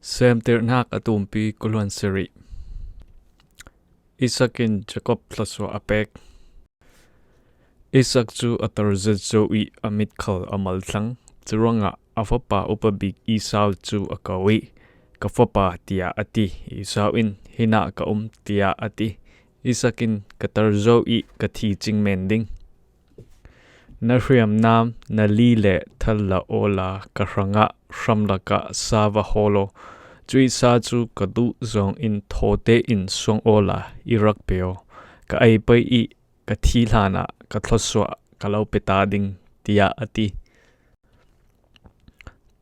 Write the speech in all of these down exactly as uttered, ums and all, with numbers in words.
Semtirnak a tumpi kuluan siri. Isak in Jacob thluasuah a pek. Isak cu a tarzet zo ih a mit khal a mal thlang. Curuangah a fapa upa bik Esau cu a ko ih, "Ka fapa," tiah a ti. Esau in, "Hinah ka um," tiah a ti. Isak in, "Ka tar zo ih ka thi cing men ding. Na hriamnam na li le thal la awla ka hrangah hramlak ah sa va hawl aw. Cuih sa cu ka duh zong in thaw tein suang awla i rak pe aw. Ka ei pei ih ka thi hlanah ka thluasuah ka lo pe ta ding," tiah a ti.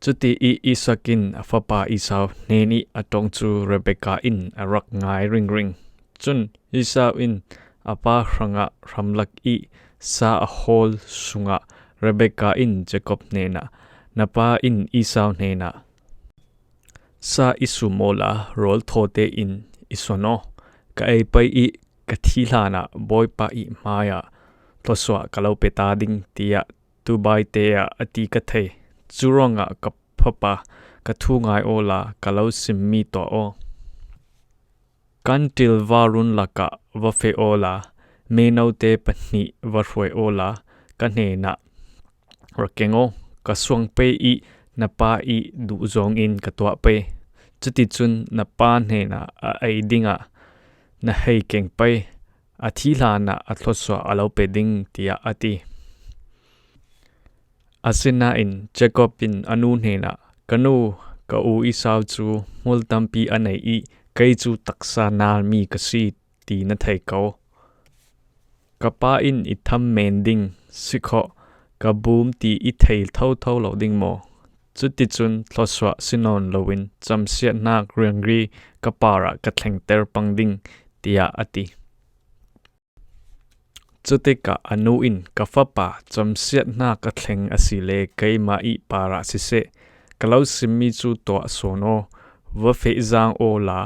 Cuti ih Isak in a fapa Esau hnenih a ṭong cu Rebekah in a rak ngai ringring. Cun Esau in a pa hrangah hramlak ih sa a hawl sungah Rebekah in Jacob hnenah, "Na pa in Esau hnenah, 'Sa i sum awla rawl thaw tein i suan aw. Ka ei pei ih ka thi hlanah Bawipa ih hmaiah thluasuah ka lo pe ta ding,' tiah tubaite ah a ti ka thei. Curuangah ka fapa, ka thu ngai awla ka lo simmi tuah aw. Kan ṭilva run lakah va feh awla, menote pahnih va hruai awla ka hnenah ra keng aw. Ka suang pei ih na pa ih duh zongin ka tuah pei. Cuticun na pa hnenah a ei dingah na hei keng pei. A thi hlanah a thluasuah a lo pe ding," tiah a ti. Asinain Jacob in a nu hnenah, "Ka nu, ka u Esau cu hmul tampi a nei ih kei cu taksa nalmi ka si ti na thei ko. Ka pa in i tham men ding si khawh, ka bum ti i thei thotho lo ding maw? Cuticun thluasuah si nawn loin camsiatnak riangri ka parah ka thlengter pang ding," tiah a ti. Cutikah a nu in, "Ka fapa, camsiatnak a thleng asile keimah ih parah siseh, ka lo simmi cu tuah sawn aw. Va feh zang awla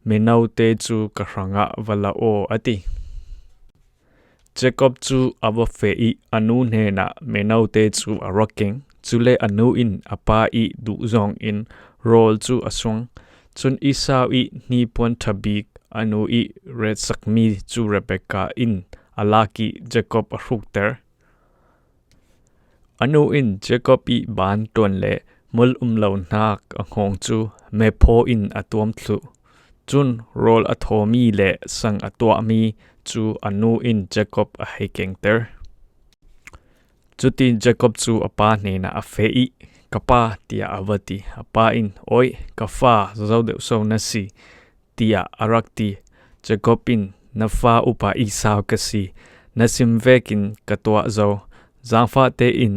menote cu ka hrangah va la aw," a ti. Jacob cu a va feh ih a nu hnenah menote cu a rak keng. Cule a nu in a pa ih duh zongin rawl cu a suang. Cun Esau ih hnipuan ṭha bik a nu ih retsakmi cu Rebekah in a lak ih Jacob a hrukter. A nu in Jacob ih ban ṭuan le mul um lonak a ngawng cu mephaw in a tuam thluh. Cun rawl a thawmi le sang a tuahmi cu a nu in Jacob a hei kengter. Cutin Jacob cu a pa hnenah a feh ih, "Ka pa," tiah a va ti. A pa in, "Awi, ka fa, zo deuh so na si?" tiah a rak ti. Jacob in, "Na fa upa Esau ka si. Na sim vekin ka tuah zo. Zaangfah tein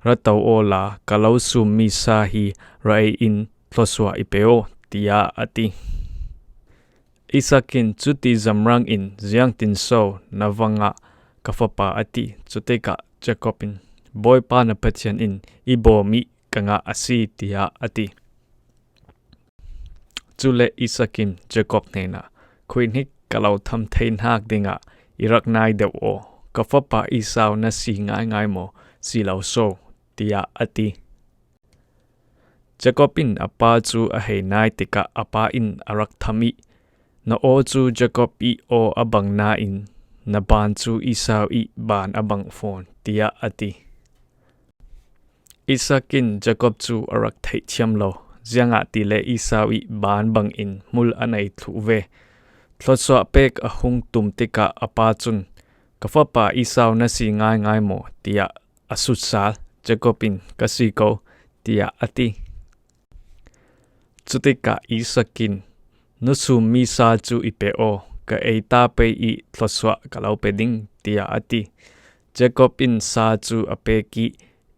ra to awla ka lo summi sa hi ra ei in thluasuah i pe aw," tiah a ti. Isak in, "Cuti zamrang in ziangtin so na va ngah, ka fapa?" a ti. Cutikah Jacob in, "Bawipa na Pathian in i bawm ih ka ngah a si," tiah a ti. Cule Isak in Jacob hnenah, "Khuihnik ka lo tham thei hnak dingah i rak nai deuh aw. Ka fapa Esau na si ngaingai maw? Si lo so?" tiah a ti. Jacob in a pa cu a hei nai tikah a pa in a rak tham ih, "Na aw cu Jacob ih aw a bang nain na ban cu Esau ih ban a bang fawn," tiah a ti. Isak in Jacob cu a rak theihthiam lo, ziangahtile Esau ih ban bangin hmul a nei thluh ve. Thluasuah pek a hung tum tikah a pa cun, "Ka fapa Esau na si ngaingai maw?" tiah a sutsal. Jacob in, "Ka si ko," tiah a ti. Cutikah Isak in, "Na summi sa cu i pe aw, ka ei ta pei ih thluasuah ka lo pe ding," tiah a ti. Jacob in sa cu a pek ih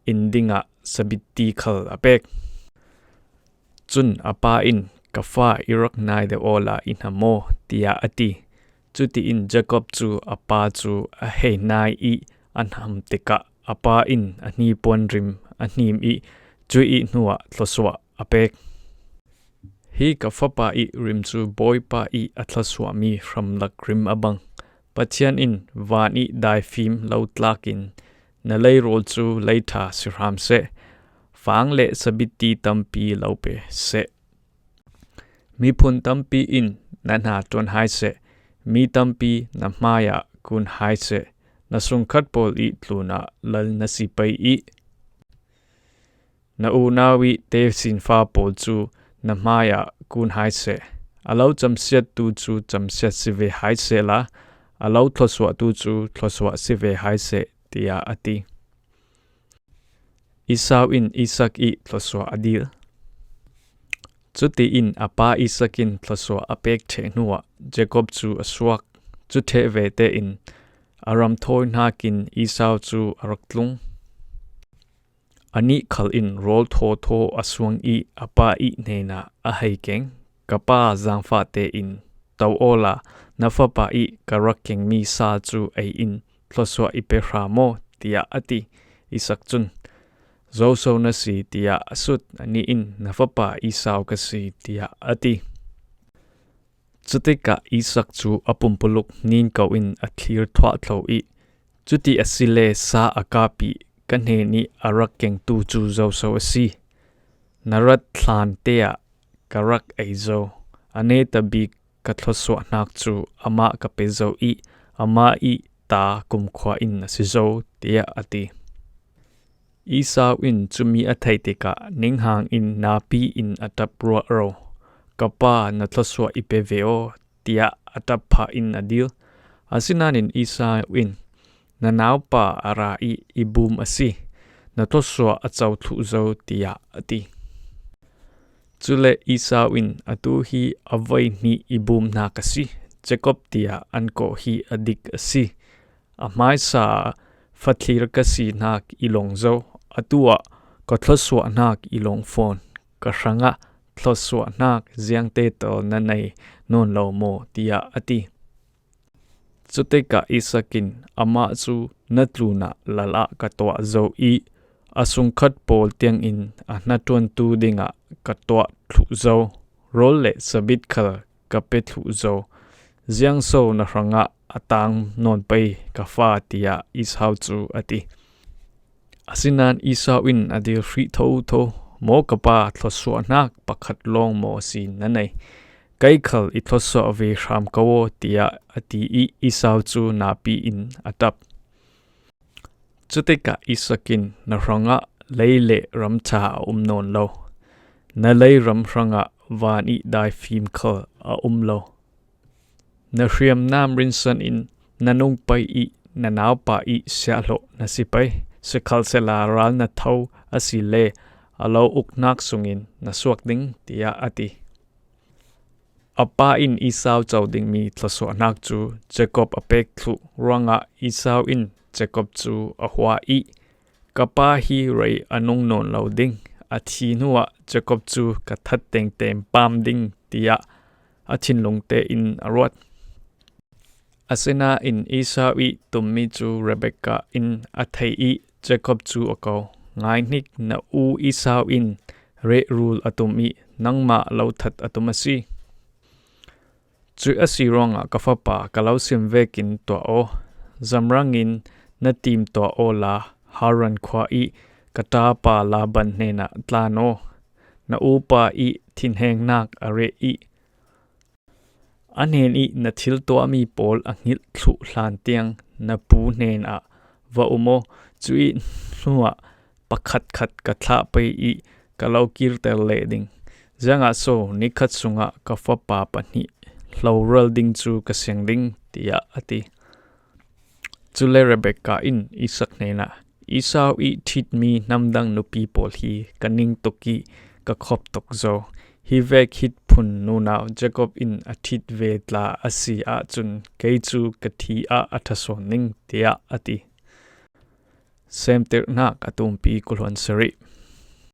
inn dingah sabitti khal a pek. Cun a pa in, "Ka fa, i rak nai deuh awla i hnam aw," tiah a ti. Cutiin Jacob cu a pa cu a hei nai ih a hnam tikah a pa in a hnipuan rim a hnim ih cuih ih hnuah thluasuah a pek. "Hi ka fapa ih rim cu Bawipa ih a thluasuahmi hramlak rim a bang. Pathian in van ih daifim lo tlakin na leirawl cu leiṭha si hram seh. Fang le sabitti tampi lo pe seh. Miphun tampi in na hna ṭuan hai seh, mi tampi na hmaiah kun hai seh, na sungkhat pawl i tlunah lal na si pei i, na unau i tesinfa pawl cu na hmaiah kun hai seh. A lo camsiattu cu camsiat si ve hai sehla, a lo thluasuahtu cu thluasuah si ve hai seh, tiah a ti. Esau in Isak i thluasuah a dil. Cutiin a pa Isak in thluasuah a pek ṭheh hnuah Jakob cu a suak. Cu ṭheh ve tein a ram thawi hnakin Esau cu a rak tlung. Anih khal in rawl thawthaw a suang i a pa i hnenah a hei keng. Ka pa, zaangfah tein to awla na fapa i ka rak kengmi sa cu ei in, thluasuah i pe hram aw, tiah a ti. Isak cun, Zoso na si, tiah a sut. Anih in, Na fapa Esau ka si, tiah a ti. Cutikah Isak cu a pumpuluk nin ko in a thlir thuahthlo i, Cuti asile sa a kap i ka hnen i a rak kengtu cu zoso a si? Na rat thlan te ah ka rak ei zo. A netabik ka thluasuahnak cu amah ka pe zo i amah i ta kumkhua in a si zo, tiah a ti. Esau in cumi a theih tikah ninghang in napi in a ṭap ruahro. Ka pa, na thluasuah i pe ve aw, tiah a ṭap phah in a dil. Asinain Esau in, Na naupa a ra i i bum a si. Na thluasuah a co thluh zo, tiah a ti. Cule Esau in, Atu hi a voi hnih i bumhnak a si. Jakob tiah an kawh hi a dik a si. A hmaisa fathlir ka si hnak i lawng zo. Atu ah ka thluasuah hnak i lawng fawn. Ka hrangah thluasuah hnak ziangte tal na nei nawn lo maw? Tiah a ti. Cutikah Isak in, Amah cu na tlunah lal ah ka tuah zo i a sungkhat pawl tiangin a hnaṭuantu dingah ka tuah thluh zo. Rawl le sabit khal ka pe thluh zo. Ziangso na hrangah a tang nawn pei, ka fa, tiah Esau cu a ti. Asinain Esau in a dil hrih thotho, Maw ka pa, thluasuahnak pakhat lawng maw si na nei? Kei khal i thluasuah ve hram ko aw, tiah a ti i Esau cu napi in a ṭap. Cutikah Isak in, Na hrangah lei le ram ṭha a um nawn lo. Na leiram hrangah van i daifim khal a um lo. Na hriamnam rinsan in na nung pei i na naupa i siahhlawh na si pei. Sikhalsehla ral na tho asile a lo uknak sungin na suak ding, tiah a ti. A pa in Esau co dingmi thluasuahnak cu Jakob a pek thluh ruangah Esau in Jakob cu a hua i, Ka pa hi rei a nung nawn lo ding, a thi hnuah Jakob cu ka that tengteng pam ding, tiah a thinlung tein a ruat. Asinain Esau i tummi cu Rebekah in a theih i Jakob cu a ko. Ngai hnik, na u Esau in rehrul a tum i nangmah lo that a tum a si. Cuih a si ruangah ka fapa, ka lo sim vekin tuah aw. Zamrangin na tim tuah awla Haran khua i ka ṭapa Laban hnenah tlan aw. Na upa i thinhengnak a reh i a hnen i na thil tuahmi pawl a hngilh thluh hlan tiang na pu hnenah va um aw. Cuih hnuah pakhatkhat ka thlah pei i ka lo kirter leh ding. Ziangah so nikhat sungah ka fapa pahnih hloral ding cu ka siang ding, tiah a ti. Cule Rebekah in Isak hnenah, Esau i ṭhitmi hnamdang nupi pawl hi ka ning tuk i ka khop tuk zo. Hi vek hi phun nunau Jakob in a ṭhit ve tla a si ahcun kei cu ka thi ah a ṭha sawn ning, tiah a ti. Semtirhnak a tumpi kul hluan sarih.